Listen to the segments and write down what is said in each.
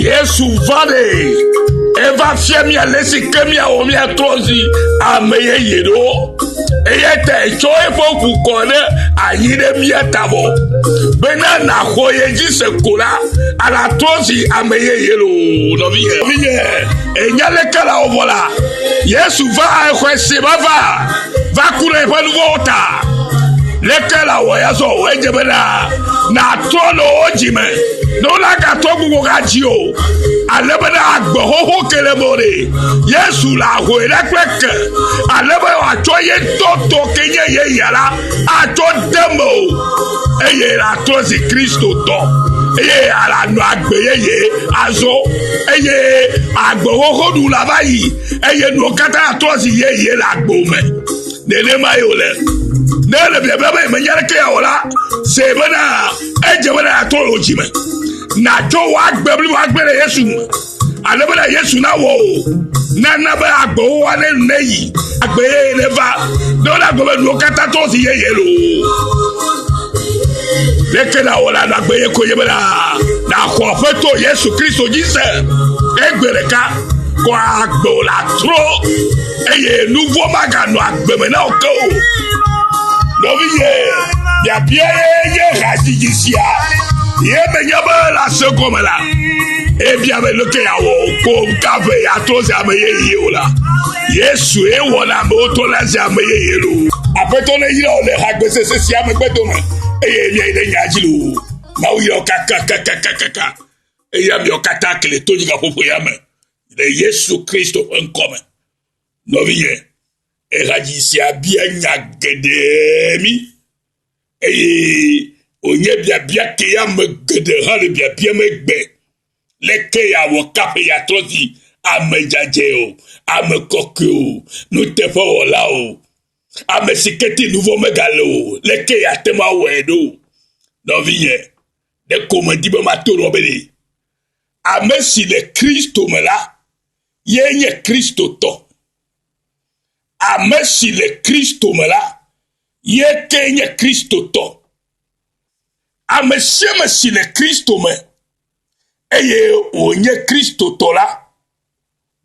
Yesu va ɖe eva fia mi ale si ke miawɔ miatrɔ zi ame yeye ɖo. Eya ta etsɔ eƒe ʋu kɔ ɖe anyi ɖe mía ta vɔ. Bena nàxɔ ye dzi se ko la, alatrɔ zi ame yeye loo, nɔvinye. Nɔvinye, ènya leke la wɔ vɔ la, Yesu va exɔe se va va va ku ɖe eƒe nuvɔ̃wo ta. Leke la wɔ ya zɔ? Edze bena nàtrɔ le wò dzi me ne wonagatrɔ gbugbɔ gadzi o, ale bena agbe xoxo ke le mewò ɖe. Yesu le ahoe ɖe kple ke, ale be wòatsɔ ye ŋutɔ tɔ ke nye yeyea la atsɔ de mewò, eye nàtrɔ zi Kristotɔ, eye ànɔ agbe yeye azɔ, eye agbe xoxo nu lava yi, eye nuwo katã atrɔ zi yeye le agbo me. Nenema ye wòle. Ne ele biabia be menya ɖeke yeawɔ la, se bena edze bena yeatrɔ le wò dzi me. Nàtsɔ wò agbe blibo agblẽ ɖe Yesu me. Ale bena Yesu nawɔ wò nana be agbewo aɖe nu neyi, agbe yeye neva. Ne wole agbe be nuwo katã trɔ zi yeye loo. Leke nàwɔ le anɔ agbe ye ko nye bena nàxɔ Aƒetɔ Yesu Kristo dzi se egbe ɖeka kɔ agbe wò la trɔ eye nu vɔ̃ maganɔ agbe me na wò ke o. Nɔvinye, biabia ye nye hadzidzi sia. Ye menya be le ase gɔme la, ebia be leke yeawɔ ko kaƒe yeatrɔ zi ame yeye o la. Yesu ye wɔna amewo trɔna zi ame yeye loo. Aƒetɔ ne yra wò le hagbesese sia megbe dome eye miayi ɖe nya dzi loo. Mawu yra wò kakakakakaka eye ameawo katã ke le to dzi gaƒoƒo ya me. le Yesu Kristo ƒe ŋkɔ me. Nɔvinye, ehadzi sia bia nya geɖe mí eye wònye biabia ke ame geɖe hã le biabiam egbe. Leke yeawɔ kaƒe yeatrɔ zi ame dzadzɛ o, ame kɔkɔe o, nuteƒewɔla o, ame si ke ti nuvɔ̃ megale o, leke yeate ŋu awɔe ɖo? Nɔvinye, ɖeko medi be mato ɖɔ be ɖe Ame si le Kristo me la, ye nye Kristotɔ. Ame si le Kristo me la, ye ke nye Kristotɔ. Ame sia ame si le Kristo me eye wònye Kristotɔ la,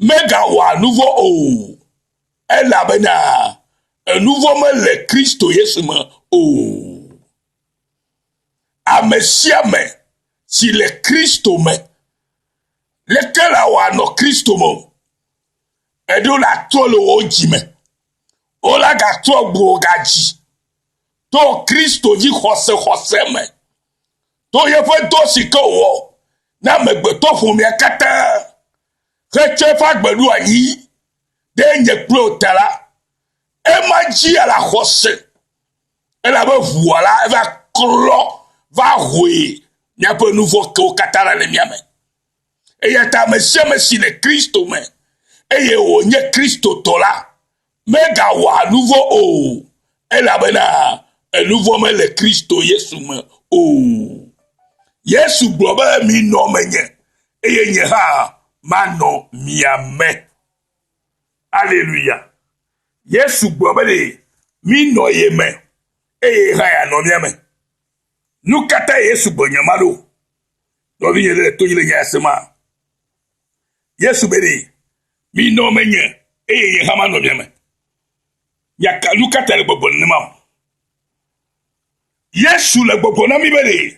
megawɔa nuvɔ̃ o, elabena enuvɔ̃ mele Kristo Yesu me o. Ame sia ame si le Kristo me, leke la wòanɔ Kristo me o? Eɖo la trɔ le wò dzi me. Wola gatrɔ gbɔ gadzi to Kristo dzi xɔse xɔse me. To yeƒe dɔ si ke wòwɔ na amegbetɔ ƒomea katã hetsɔ eƒe agbe ɖo anyi ɖe nye kple wò ta la, ema dzi la xɔse elabe ʋua la eva klɔ va hoe míaƒe nu vɔ̃ kewo katã le mía me. Eya ta ame sia ame si le Kristo me eye wònye Kristotɔ la megawɔa nu vɔ̃ o, elabena enu vɔ̃ mele Kristo Yesu me o. Yesu gblɔ be minɔ menye eye nye hã manɔ mia me. Aleluya. Yesu gblɔ be ɖe minɔ ye me eye hã yeanɔ mía me. Nu ka ta Yesu gblɔ nya ma ɖo? Nɔvinye ɖe le to dzi le nya ya sema? Yesu be ɖe minɔ menye eye nye hã manɔ mia me. Nya ka nu ka ta le gbɔgblɔ nenema o? Yesu le gbɔgblɔ na mí be ɖe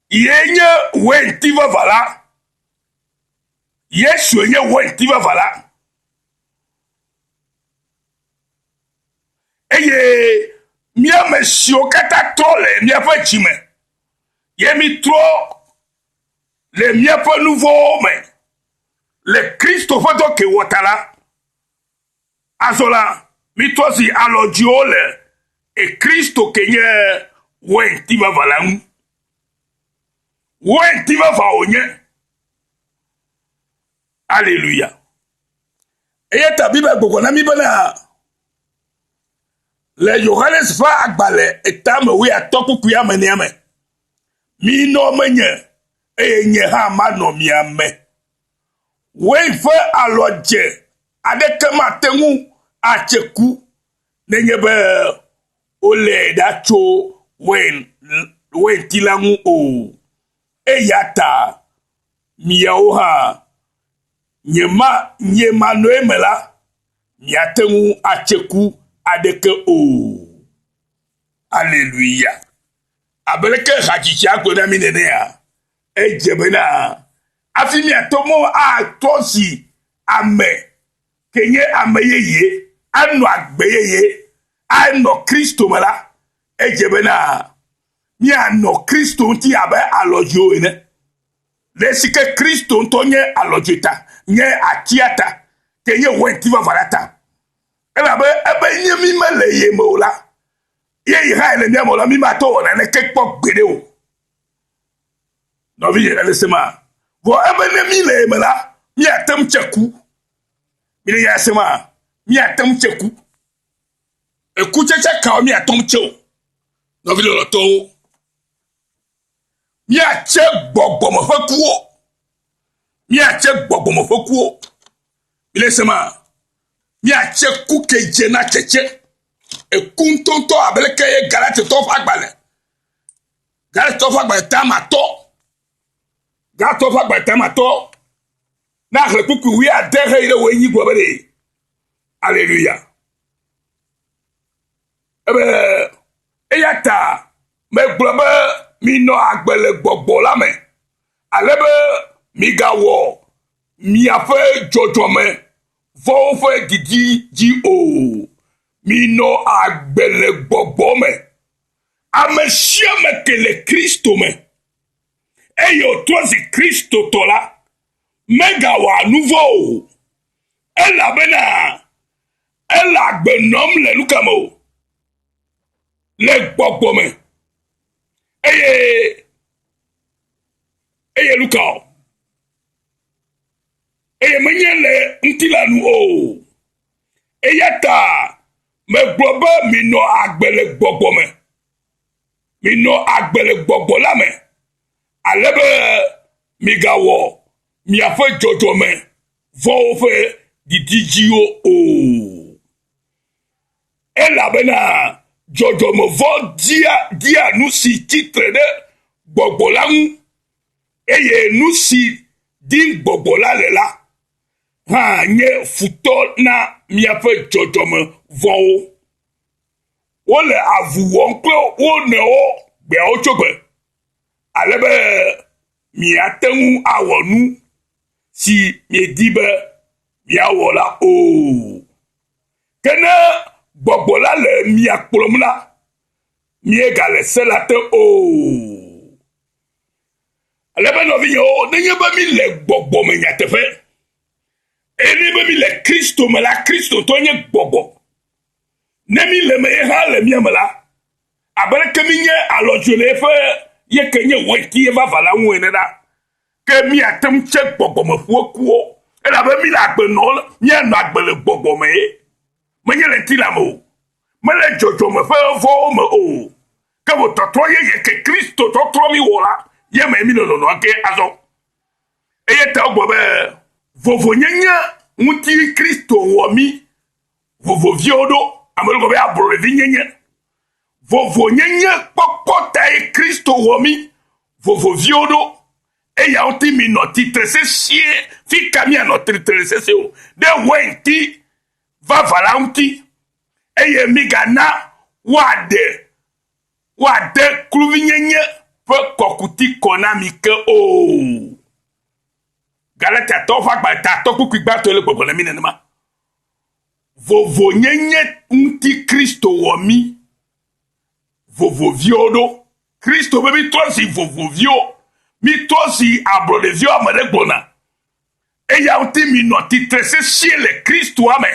ye nye weinti vavã la. Yesue nye weinti vavã la. Eye mía ame siwo katã trɔ le míaƒe dzi me, ye mítrɔ le míaƒe nu vɔ̃wo me le Kristo ƒe dɔ ke wɔ ta la, azɔ la, mítrɔ zi alɔdziwo le Kristo ke nye weinti vavã la ŋu. Weinti vavã wònye. Aleluya. Eya ta Biblia gbɔgblɔ na mí bena le Yohanes ƒe agbalẽ etame wuiatɔ̃ kpukpui ame enea me, minɔ menye eye nye hã manɔ mia me. Wein ƒe alɔdze aɖeke mate ŋu atse ku nenye be wolée ɖa tso wein weinti la ŋu o. Eya ta. miawo hã nye ma nye manɔ eme la, miate ŋu atse ku aɖeke o. Aleluya. Abe leke hadzitsia gblɔ na mi nenea, edze bena hafi miate ŋu atrɔ zi ame ke nye ame yeye, anɔ agbe yeye, anɔ Kristo me la, edze bena míanɔ Kristo ŋuti abe alɔdziwo ene. Le esi ke Kristo ŋutɔ nye alɔdzi ta, nye atia ta, ke nye weinti vavã la ta. Elabe ebe nye mí mele ye me o la, ye yi hã le mía me o la, mí mate wɔ naneke kpɔ gbeɖe o. Nɔvinye, ele se ma. Vɔ ebe ne mí le ye me la, míate ŋu tse ku. Mi le nya se ma, míate ŋu tse ku. Ekutsetse kawo míate ŋu tse o? Nɔvi lɔlɔtɔwo, míatse gbɔgbɔme ƒe kuwo. Míatse gbɔgbɔme ƒe kuwo. Mile se ma? Míatse ku ke dze na tsetse. Eku ŋutɔŋutɔ abe leke ye Galatitɔwo ƒe agbalẽ. Galatitɔwo ƒe agbalẽ tamatɔ. Galatitɔwo ƒe agbalẽ tamatɔ. Na xlẽ kpukpui wuiade heyi ɖe wuienyi gblɔ be ɖe. Aleluya. Ebe eya ta megblɔ be minɔ agbe le gbɔgbɔ la me, ale be migawɔ miaƒe dzɔdzɔme vɔ̃wo ƒe didi dzi o. Minɔ agbe le gbɔgbɔ me. Ame sia ame ke le Kristo me eye wòtrɔ zi Kristotɔ la, megawɔa nu vɔ̃ o, elabena ele agbe nɔm le nu ka me o? Le gbɔgbɔ me. Eye eye nu ka o? Eye menye le ŋutilã nu o. Eya ta megblɔ be minɔ agbe le gbɔgbɔ me. Minɔ agbe le gbɔgbɔ la me ale be migawɔ miaƒe dzɔdzɔme vɔ̃wo ƒe didi dziwo o. Elabena dzɔdzɔme vɔ̃ dia, dia nu si tsi tre ɖe gbɔgbɔ la ŋu, eye nu si dim gbɔgbɔ la le la hã nye futɔ na miaƒe dzɔdzɔme vɔ̃wo. Wole avu wɔm kple wo nɔewo gbeawo tso gbe, ale be miate ŋu awɔ nu si miedi be miawɔ la o. Ke ne gbɔgbɔ la le mia kplɔm la, miegale se la te o. Ale be nɔvinyewo, nenye be mi le gbɔgbɔ me nyateƒe, eye nenye be mi le Kristo me la, Kristotɔ nye gbɔgbɔ. Ne mi le me ye hã le mia me la, abe leke mi nye alɔdzo le eƒe ye ke nye weinti ye vava la ŋu ene la, ke míate ŋu tse gbɔgbɔmeƒuwo kuwo, elabe mí le agbe nɔ, míanɔ agbe le gbɔgbɔ me ye, menye le ŋutilã me o, mele dzɔdzɔme ƒe vɔwo me o, ke wò tɔtrɔ yeye ke Kristo tɔtrɔ mí wɔ la, ye me mí le nɔnɔ ge azɔ. Eye ta wogblɔ be vovonyenye ŋuti Kristo wɔ mí vovoviwo ɖo, ame ɖewo gblɔ be ablɔɖevinyenye. Vovonyenye kpɔkpɔ tae Kristo wɔ mí vovoviwo ɖo. Eya ŋuti minɔ tsitre sesĩe. Fi ka míanɔ tsitre sesĩe o? Ɖe weinti vavã la ŋuti. Eye migana woaɖe woade kluvinyenye ƒe kɔkuti kɔ na mi ke o. Galatiatɔwo ƒe agbalẽ tatɔ kpukpui gbãtɔe le gbɔgblɔ na mí nenema. Vovonyenye ŋuti Kristo wɔ mí vovoviwo ɖo. Kristo be mítrɔ zi vovoviwo, mítrɔ zi ablɔɖeviwo ame ɖe gblɔna. Eya ŋuti minɔ titre sesĩe le Kristoa me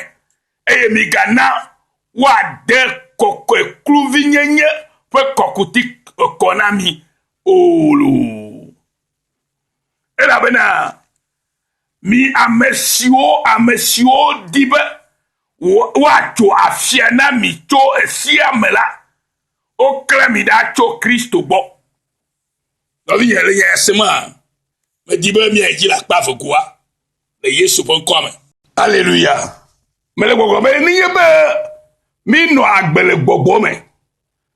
eye migana woade kɔkɔe kluvinyenye ƒe kɔkuti kɔ na mi o loo. Elabena Mi ame siwo ame siwo di be woatso afia na mi tso esia me la, woklẽ mi ɖa tso Kristo gbɔ. Nɔvinye le nya se ma, medi be miayi dzi le akpa vegoa le Yesu ƒe ŋkɔa me. Aleluya. Mele gbɔgblɔ be nenye be minɔ agbe le gbɔgbɔ me,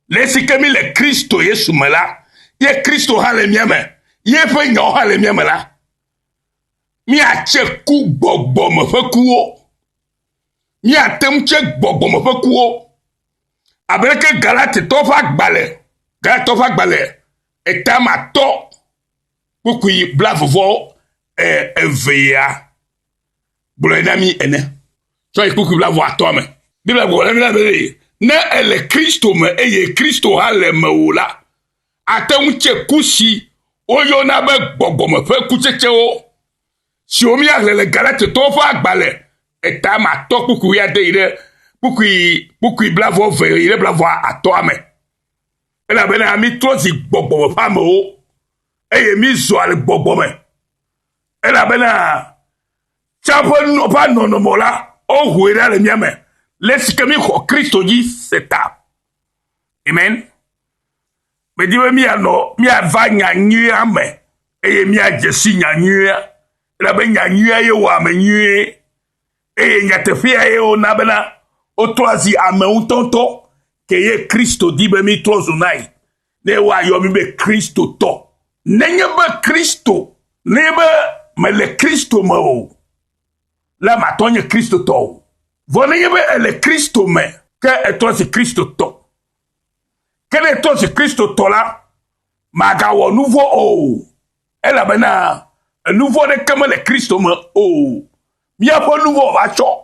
le esi ke mi le Kristo Yesu me la, ye Kristo hã le mía me, ye ƒe nyawo hã le mía me la. Míatse ku gbɔgbɔme ƒe kuwo. Míate ŋu tse gbɔgbɔme ƒe kuwo. Abe leke Galatitɔwo ƒe agbalẽ, Galatitɔwo ƒe agbalẽ etamatɔ kpukpui blavevɔ e, evea gblɔe na mí ene. Tsɔ yi kpukpui blavɔ atɔa me. Biblia gblɔ na mí be ne ele Kristo me eye Kristo hã le mewò la, ate ŋu tse ku si woyɔna be gbɔgbɔme ƒe kutsetsewo, siwo míaxlẽ le Galatitɔwo ƒe agbalẽ etamatɔ kpukpui ade yi ɖe kpukpui kpukpui blavɔ ve yi ɖe blavɔ atɔa me. Elabena mítrɔ zi gbɔgbɔme ƒe amewo eye mízɔa le gbɔgbɔ me. Elabena tsã ƒe ƒe nɔnɔme la, wohoe ɖa le mía me le esi ke míxɔ Kristo dzi se ta. Amen. Medi be míanɔ míava nya nyuia me eye míadze si nya nyuia elabe nya nyuia ye wɔ ame nyuie eye nyateƒea ye wona bena wotrɔ zi ame ŋutɔŋutɔ ke ye Kristo di be mítrɔ zu nae ne woayɔ mí be Kristotɔ. Nenye be Kristo, nenye be mele Kristo me o la, matɔ nye Kristotɔ o. Vɔ nenye be ele Kristo me, ke etrɔ zi Kristotɔ. Ke ne etrɔ zi Kristotɔ la, magawɔ nu vɔ̃ o, elabena enu vɔ̃ ɖeke mele Kristo me o. Míaƒe nu vɔ̃ va tsɔ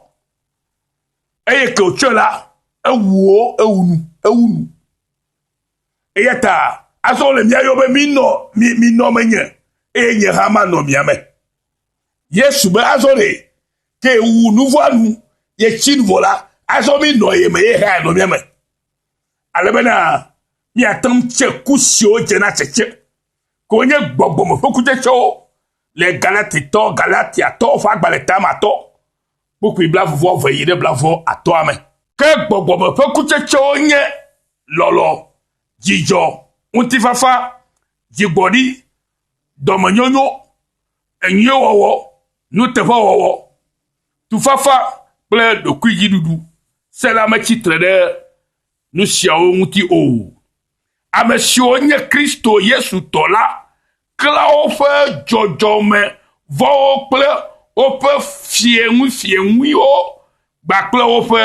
eye ke wòtsɔe la, ewu wo, ewu nu, ewu nu. Eya ta azɔ wole mía yɔ be minɔ, mi, minɔ menye, eye nye hã manɔ mia me. Yesu be azɔ ɖe ke wu nu vɔ̃a nu, ye tsi nu vɔ la, azɔ minɔ ye me, ye hã nɔ mía me. Ale bena míate ŋu tse ku siwo dze na tsetse, ke wonye gbɔgbɔme ƒe kutsetsewo le Galatitɔ, Galatiatɔwo ƒe agbalẽ tamatɔ, kpukpui blavuvɔ ve yi ɖe blavɔ atɔa me. Ke gbɔgbɔme ƒe kutsetsewo nye lɔlɔ̃, dzidzɔ, ŋutifafa, dzigbɔɖi, dɔmenyonyo, enyuiwɔwɔ, nuteƒewɔwɔ, tufafa kple ɖokuidziɖuɖu. Se la metsi tre ɖe nu siawo ŋuti o. Ame siwo nye Kristo Yesu tɔ la klã woƒe dzɔdzɔme vɔ̃wo kple woƒe fieŋuifieŋuiwo kpakple woƒe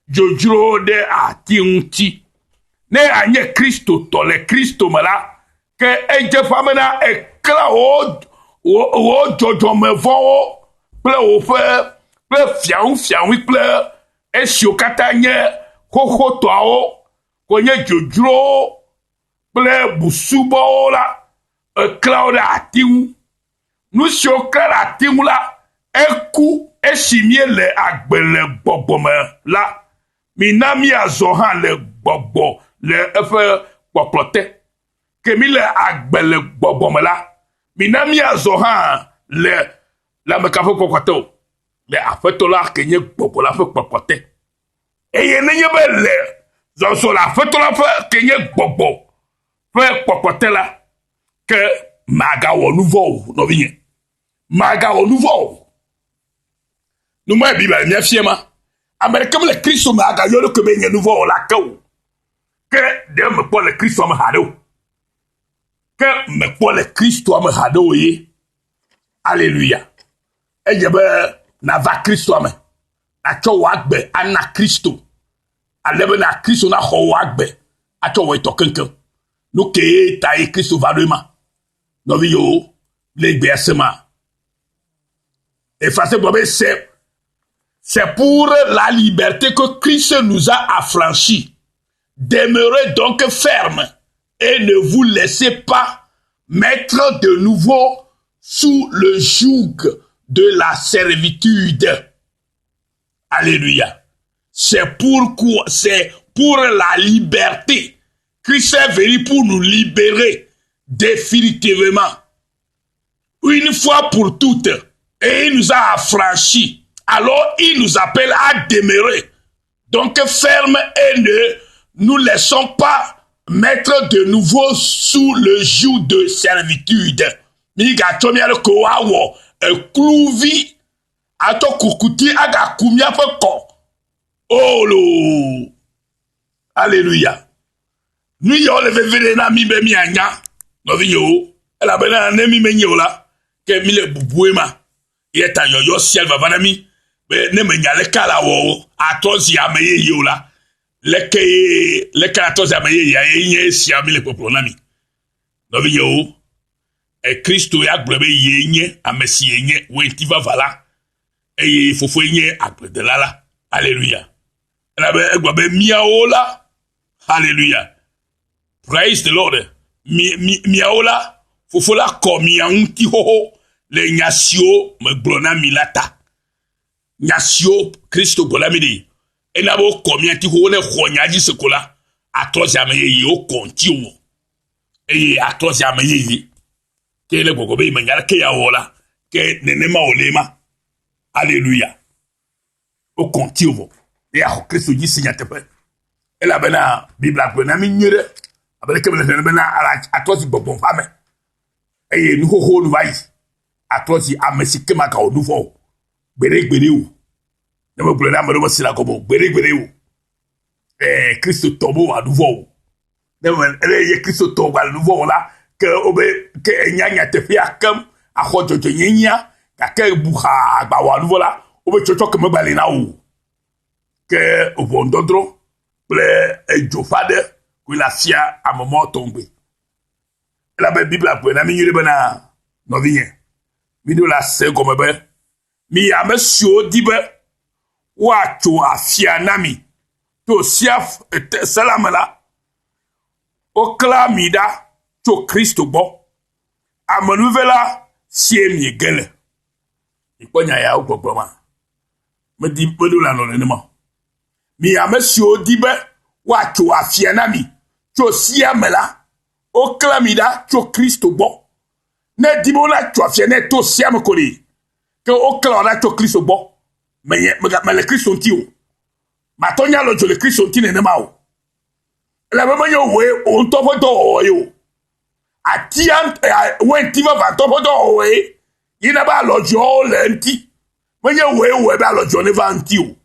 dzodzrowo ɖe ati ŋuti. Ne ànye Kristotɔ le Kristo me la, ke edze ƒã bena èklã wò, wò, wò dzɔdzɔme vɔ̃wo kple woƒe kple fiaŋufiaŋui kple esiwo katã nye xoxotɔawo, wonye dzodzrowo kple busubɔwo la, eklã wo ɖe ati ŋu. Nu siwo klã ɖe ati ŋu la, eku esi míele agbe le gbɔgbɔ me la, mina míazɔ hã le gbɔgbɔ le eƒe kpɔkplɔ te. Ke míle agbe le gbɔgbɔ me la, mina míazɔ hã le le ameka ƒe kpɔkplɔ te o, le Aƒetɔ la ke nye gbɔgbɔ la ƒe kpɔkplɔ te. Eye nenye be le zɔzɔ le Aƒetɔ la ƒe ke nye gbɔgbɔ ƒe kpɔkplɔ te la, ke màgawɔ nu vɔ̃ o, nɔvinye. Màgawɔ nu vɔ̃ o. Nu mae Biblia le mía fia ma. Ame ɖeke mele Kristo me agayɔ eɖokui be nye nu vɔ̃ wɔla ke o. Ke ɖe mekpɔ le Kristo me haɖe o. Ke mekpɔ le Kristo me haɖe o ye. Aleluya. Edze be nàva Kristoa me, nàtsɔ wò agbe ana Kristo, ale be na Kristo naxɔ wò agbe atsɔ wɔ etɔ keŋkeŋ. Nu kee ta ye Kristo va ɖo ema. Nɔviyewo, le gbea se ma. Efase gblɔ be c'est c'est pour la liberté que Christ nous a affranchis. Demeurez donc ferme et ne vous laissez pas mettre de nouveau sous le joug de la servitude. Alléluia. C'est pourquoi, c'est pour la liberté. Christ est venu pour nous libérer définitivement. Une fois pour toutes. Et il nous a affranchis. Alors il nous appelle à demeurer. Donc ferme et ne nous laissons pas mettre de nouveau sous le joug de servitude. Migatsɔ mía ɖokuiwo awɔ ekluvi atsɔ kukuti agaku míaƒe kɔ. Olo! Aleluya. Nu yawo le veviɖe na mí be míanya, nɔvinyewo, elabena ne mí menye o la, ke míle bubue ma. Eya ta yɔyɔ sia vava na mí be ne menya leke la wɔ o, atrɔ zi ame yeye o la, leke ye leke atrɔ zi ame yeyea ye nye esia mi le kpɔkplɔ na mi. Nɔvinyewo, e Kristo ya gblɔ be yee nye ame si yenye weinti vava la eye fofoe nye agbledela la. Aleluya. Elabe egblɔ be miawo la, haleluya. Praise the Lord. Mi, mi, miawo la, fofo la kɔ mia ŋuti xoxo le nya siwo megblɔ na mi la ta. Nya siwo Kristo gblɔ na mi ɖi. Ena be wokɔ mia ŋuti xoxo ne xɔ nya dzi se ko la, atrɔ zi ame yeye wokɔ ŋuti wò. Eye atrɔ zi ame yeye. Ke le gbɔgbɔ be menya leke yeawɔ la, ke nenema wòle ma. Aleluya. Wokɔ ŋuti vɔ ne yeaxɔ Kristo dzi si nyateƒe. Elabena Biblia gblɔ na mí nyuie ɖe abe leke mele xlẽm bena atrɔ zi gbɔgbɔ ƒe ame eye nu xoxowo nu va yi. Atrɔ zi ame si ke magawɔ nu vɔ̃ o gbeɖegbeɖe o. Ne megblɔe na ame ɖewo mese la gɔme o gbeɖegbeɖe o. Ɛɛ Kristotɔ mewɔa nu vɔ̃ o. Ne me eye Kristotɔ gba le nu vɔ̃ wɔm la, ke wobe ke enya nyateƒea keŋ axɔ dzɔdzɔenyenyea gake bu xaa gba wɔa nu vɔ̃ la, wobe tsɔtsɔke megba li na wò o. Ke ʋɔnudɔdrɔ̃ kple edzo ƒe aɖe koe le afia ame mɔ tɔŋgbe. Elabe Biblia gblɔe na mí nyuiɖe bena, nɔvinye, míɖo la se egɔme be mi ame siwo di be woatso afia na mi to sia se la me la, woklã mi ɖa tso Kristo gbɔ. Amenuveve la sie miege le. Mikpɔ nya yawo gbɔgblɔ ma. Medi meɖo la nɔ nenema o. Mi ame siwo di be woatso afia na mi tso sia me la, woklã mi ɖa tso Kristo gbɔ. Ne edi be wonatso afia nɛ to sia me ko ɖe, ke woklã wò ɖa tso Kristo gbɔ. Menye mega mele Kristo ŋuti o. Matɔ nye alɔ dzo le Kristo ŋuti nenema o. Elabe menye wòe wò ŋutɔ ƒe dɔwɔwɔ ye o. Atia weinti vavãtɔ ƒe dɔwɔwɔe ye na be alɔdzɔwo le eŋuti. Menye wòe wɔe be alɔdzɔ neva eŋuti o.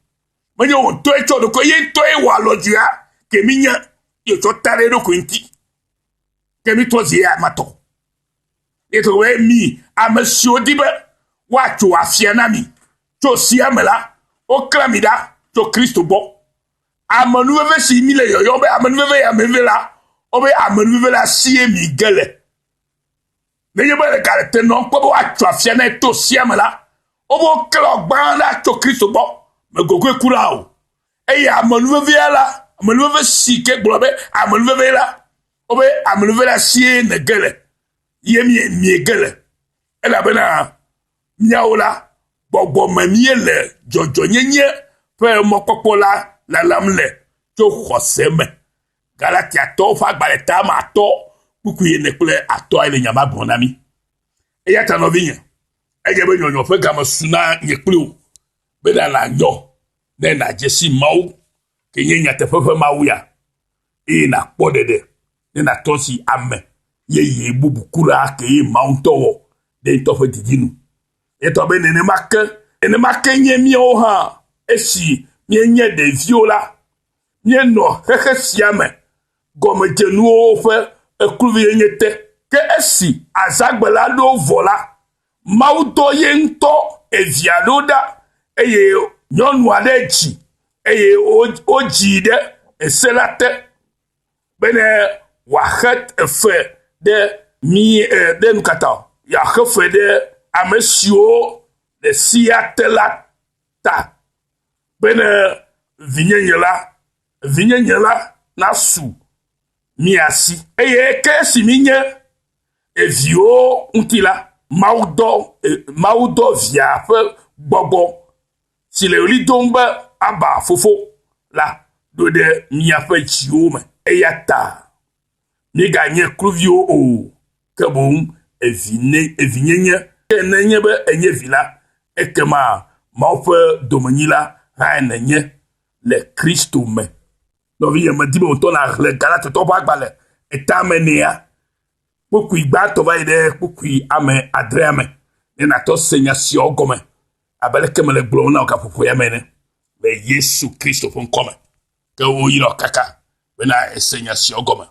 Menye wò ŋutɔe tsɔ ɖokui ye ŋutɔe wɔ alɔdzɔa ke mi nye ye tsɔ ta ɖe eɖokui ŋuti. Ke mi trɔ zi ya matɔ. Ye tɔ be mi ame siwo di be woatso afia na mi tso sia me la, woklã mi ɖa tso Kristo gbɔ. Amenuveve si mi le yɔyɔm be amenuveve ya amenuveve la, wobe amenuveve la sie mi ge le. Nenye be ɖeka le te nɔm kpɔ be woatso afia na to sia me la, wobe woklã gbã ɖa tso Kristo gbɔ, megogoe kura o. Eye amenuvevea la, amenuveve si ke gblɔ be amenuveve la, wobe amenuveve la sie nège le, ye mie miege le. Elabena míawo la, gbɔgbɔ me míele dzɔdzɔnyenye ƒe mɔkpɔkpɔ la lalam le tso xɔse me. Galatiatɔwo ƒe agbalẽ tame atɔ kpukpui ene kple atɔa le nya ma gblɔm na mí. Eya ta nɔvinye, edze be nyɔnyɔ ƒe game su na nye kpli wò bena nànyɔ ne nàdze si Mawu ke nye nyateƒe ƒe Mawu ya eye nàkpɔ ɖeɖe ne nàtrɔ si ame yeye bubu kura ke ye Mawu ŋutɔ wɔ ɖe ŋutɔ ƒe didi nu. Etɔ be nenema ke, nenema ke nye míawo hã esi míenye ɖeviwo la, míenɔ xexe sia me gɔmedzenuwo ƒe kluvinyenye te. Ke esi azãgbe la ɖo vɔ la, Mawu dɔ ye ŋutɔ evia ɖo ɖa eye nyɔnu aɖe dzi eye wodzii ɖe ese la te bene wòaxe efe ɖe mí ɖe nu katã o, yeaxe fe ɖe ame siwo le sea te la ta bene vinyenye la vinyenye la nasu mía si. Eye ke esi míenye eviwo ŋuti la, Mawu dɔ Mawu dɔ via ƒe gbɔgbɔ si le ɣli dom be Abba, Fofo la ɖo ɖe míaƒe dziwo me. Eya ta míeganye kluviwo o, ke boŋ evinyenye. Ke nenye be ènye vi la, ekema Mawu ƒe domenyila hãe nènye le Kristo me. Nɔvinye, medi be wò ŋutɔ nàxlẽ Galatitɔwo ƒe agbalẽ etame enea, kpukpui gbãtɔ va yi ɖe kpukpui ame adrea me ne nàtɔ se nya siawo gɔme abe aleke mele gblɔm na wò gaƒoƒo ya me ene le Yesu Kristo ƒe ŋkɔ me. Ke woyrɔ kaka bena ese nya siawo gɔme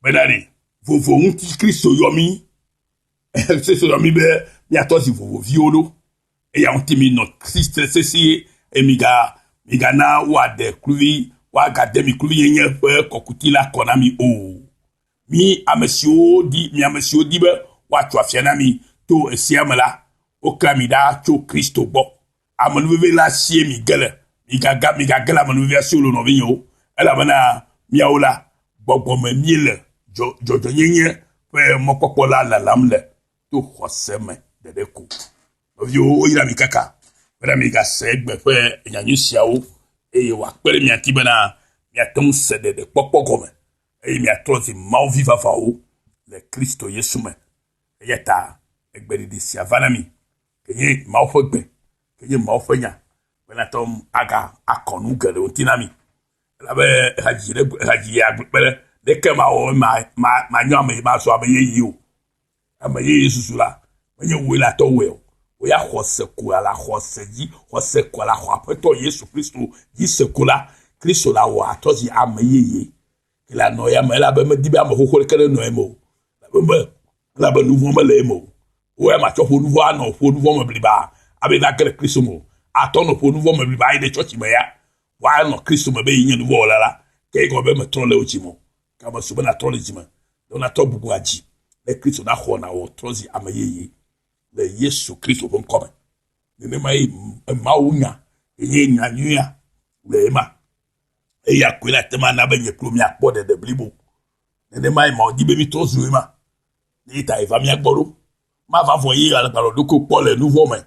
bena ɖe vovo ŋuti Kristo yɔ mí. Kristo yɔ mí be míatɔ zi vovoviwo ɖo. Eya ŋuti minɔ tsitre sesĩe eye miga migana woaɖe kluvi woagade mi kluvinyenye ƒe kɔkuti la kɔ na mi o. Mi ame siwo di mi ame siwo di be woatso afia na mi to esia me la, wokla mi ɖa tso Kristo gbɔ. Amenuveve la sie mi ge le. Migaga migage le amenuvevea si o lo nɔvinyewo, elabena miawo la, gbɔgbɔme míele dzɔdzɔnyenye ƒe mɔkpɔkpɔ la lalam le to xɔse me ɖeɖe ko. Nɔviwo, woyra mi kaka bena migase egbe ƒe nyanyui siawo eye wòakpe ɖe mia ŋuti bena miate ŋu se ɖeɖekpɔkpɔ gɔme eye miatrɔ zi Mawu vi vavãwo le Kristo Yesu me. Eya ta egbeɖiɖi sia va na mi, ke nye Mawu ƒe gbe, ke nye Mawu ƒe nya, bena ate ŋu aga akɔ nu geɖewo ŋuti na mi. Elabe ehadzi ɖe ehadzi ya gblɔ be ɖeke mawɔ ma ma manyɔ ame mazu ame yeye o. Ame yeye susu la, menye wòe le atɔ wɔe o. Wò ya xɔse ko la xɔse dzi, xɔse ko la xɔ Aƒetɔ Yesu Kristo dzi se ko la, Kristo la wɔ atɔ zi ame yeye. Ke la nɔ ya me elabe medi be ame xoxo ɖeke nenɔ eme o. Elabe me elabe nu vɔ̃ mele eme o. Wò ya matsɔ ƒo nu vɔ̃ anɔ ƒo nu vɔ̃ me bliba abe va ge ɖe Kristo me o. Atɔ nɔ ƒo nu vɔ̃ me bliba ayi ɖe tsɔtsi me ya. Woanɔ Kristo me be yi nye nu vɔ̃ wɔla la, ke egɔme be metrɔ le wo dzi me o. Ke ame si be natrɔ le dzi me, ne wonatrɔ bubu adzi, ne Kristo naxɔ na wò trɔ zi ame yeye le Yesu Kristo ƒe ŋkɔ me. Nenema ye Mawu nya ye nya nyuia le ema. Eya koe le ate ŋu ana be nye kple míakpɔ ɖeɖe blibo. Nenema ye Mawu di be mítrɔ zu ema. Ne ta eva mía gbɔ ɖo. Mava vɔ ye agbalẽ ɖokui kpɔ le nu vɔ̃ me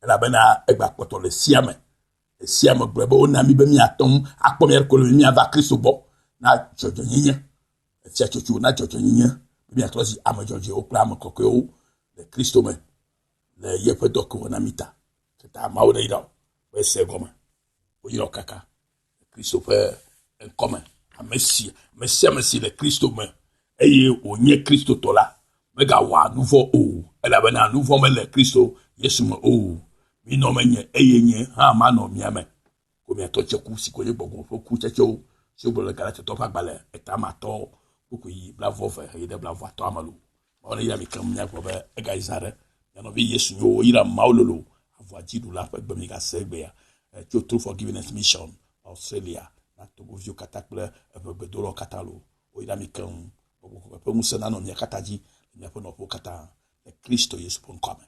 elabena egba kpɔtɔ le sia me. Esia me gblɔ be wona mí be míate ŋu akpɔ mía ɖokui be míava Kristo gbɔ na dzɔdzɔenyenye. Efiatsotso na dzɔdzɔenyenye be míatrɔ zi ame dzɔdzɔewo kple ame kɔkɔewo le Kristo me le yeƒe dɔ ke wɔ na mí ta. Ta Mawu neyra wò be ese egɔme. Woyra wò kaka le Kristo ƒe ŋkɔme. Ame si ame sia ame si le Kristo me eye wònye Kristotɔ la megawɔa nu vɔ̃ o, elabena nu vɔ̃ mele Kristo Yesu me o. Minɔ menye eye nye hã manɔ mia me. Ko miatɔ tse ku si ko nye gbɔgbɔ ƒe kutsetsewo si wogblɔ le Galatitɔwo ƒe agbalẽ etamatɔ kpukpui blaeve heyi ɖe blaeve-atɔ̃a me loo. Mawu neyra mi keŋ míagblɔ be egayi zã ɖe. Mia nɔvi Yesu nyo woyra Mawu lolo avɔa dziɖula ƒe gbe migase egbea tso True Forgiveness Mission Australia na Togoviwo katã kple eʋegbedolawo katã loo. Woyra mi keŋ. Gbɔgbɔ kɔkɔe ƒe ŋusẽ nanɔ mia katã dzi le miaƒe nɔƒewo katã le Kristo Yesu ƒe ŋkɔa me.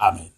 Amen.